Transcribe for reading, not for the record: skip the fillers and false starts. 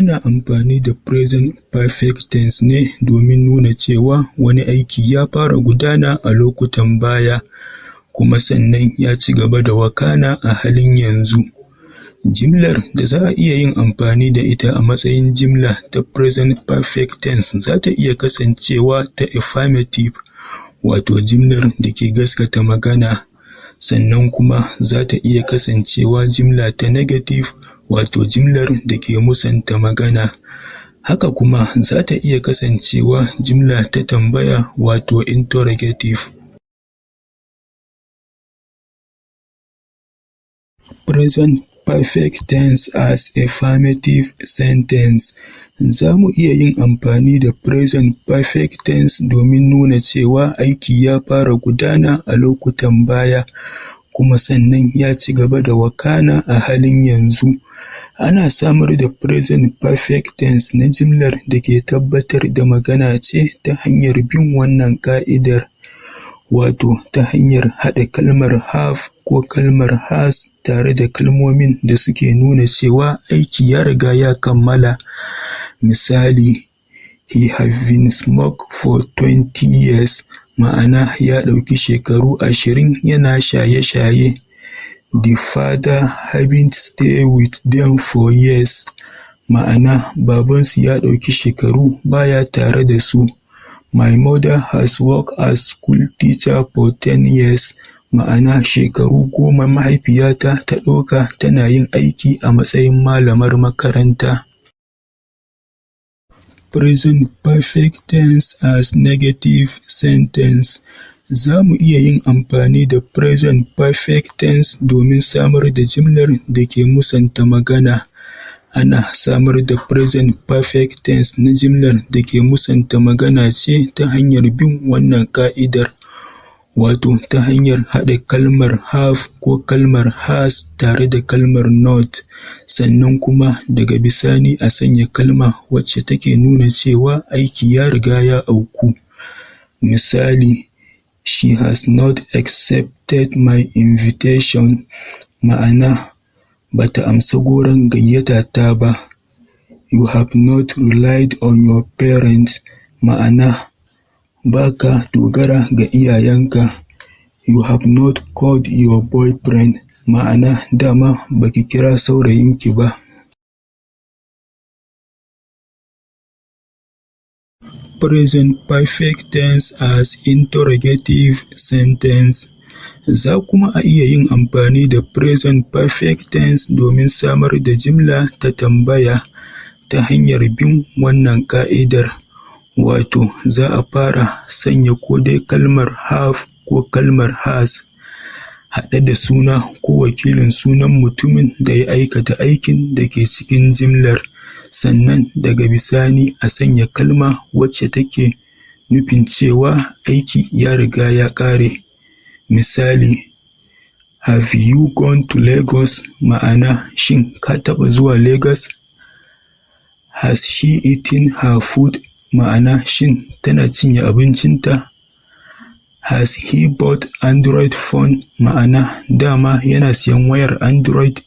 Ana amfani da present perfect tense ne domin nuna cewa wani aiki ya fara gudana a lokutan baya, kuma sannan ya ci gaba da wakana a halin yanzu. Jimlar da za a iya yin amfani da ita a matsayin jimla ta present perfect tense za ta iya kasancewa ta affirmative, wato jimlar da ke gaskata magana, sannan kuma za ta iya kasancewa jimla ta negative, wato jimlar da ke musanta magana. Haka kuma za ta iya kasancewa jimla ta tambaya, wato interrogative. Present perfect tense as affirmative sentence. Za mu iya yin amfani da present perfect tense domin nuna cewa aiki ya fara gudana a lokutan baya, kuma sannan ya ci gaba da wakana a halin yanzu. Ana samar da present perfect tense na jimlar da ke tabbatar da magana ce ta hanyar bin wannan ƙa'idar, wato ta hanyar haɗa kalmar have ko kalmar has tare da kalmomin da suke nuna cewa aiki ya riga ya kammala. Misali, he have been smoke for 20 years, ma'ana ya ɗauki shekaru 20 yana shaye-shaye. The father haven't stay with them for years, ma'ana babansu ya ɗauki shekaru baya tare da su. My mother has worked as school teacher for 10 years, ma'ana shekaru 10 mahaifiyata ta ɗauka tana yin aiki a matsayin malamar makaranta. Present perfect tense as negative sentence. Za mu iya yin amfani da present perfect tense domin samar da jimlar da ke musanta magana. Ana samar da present perfect tense na jimlar da ke musanta magana ce ta hanyar bin wannan ƙa'idar, wato ta hanyar haɗa kalmar have ko kalmar has tare da kalmar not, sannan kuma daga bisani a sanya kalma wacce take nuna cewa aiki ya riga ya auku. Misali, she has not accepted my invitation, ma'ana bata amsa goron gayyata ta ba. You have not relied on your parents, ma'ana baka dogara ga iyayenka. You have not called your boyfriend, ma'ana dama baki kira saurayinki ba. Present perfect tense as interrogative sentence. Za kuma a iya yin amfani da present perfect tense domin samar da jimla ta tambaya ta hanyar bin wannan ƙa'idar, wato za a fara sanya ko dai kalmar have ko kalmar has haɗe da suna ko wakilin sunan mutumin da ya aikata aikin da ke cikin jimlar, sannan daga bisani a sanya kalma wacce take nufin cewa aiki ya riga ya ƙare. Misali, have you gone to Lagos? Ma'ana shin ka taɓa zuwa Lagos? Has she eaten her food? Ma'ana shin tana cinye abincinta? Has he bought Android phone? Ma'ana dama yana siyan wayar Android?